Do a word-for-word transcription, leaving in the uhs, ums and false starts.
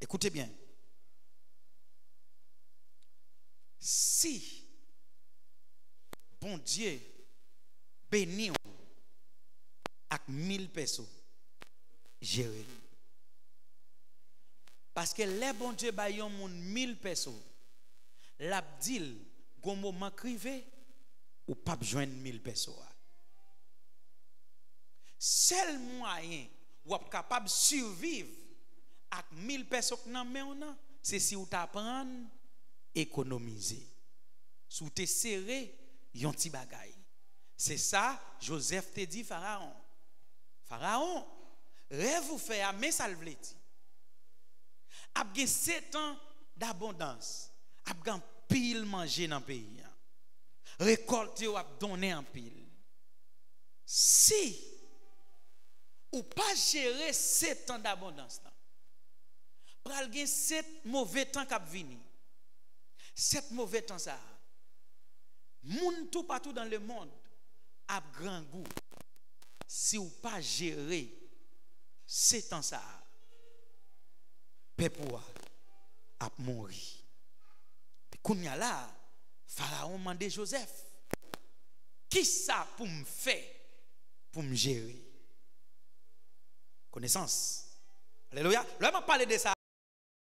Koute byen. Si Bondye beni w ak mil peso, jere l. Paske lè Bondye bay yon moun mil peso, l ap di l, gon moman k rive, ou p ap jwenn mil peso a. Sèl mwayen w ap kapab siviv ak mil peso k nan men w nan, se si w ta aprann ekonomize. Si w te sere yon ti bagay. Se sa Jozèf te di Farawon. Farawon, rèv ou fè a, men sa l vle di. Ap gen setan dabondans. Ap gen anpil manje nan peyi a. Rekòt yo ap donnen anpil. Si ou pa jere setan dabondans lan, pral gen set move tan k ap vini. Set move tan sa a, moun toupatou dans le monde ap grangou. Si w pa jere setan sa a, pèp ou a ap mouri. Kounye a la, Farawon mande Jozèf, kisa pou m fè pou m jere konesans? Alelouya. Lè m ap pale de sa,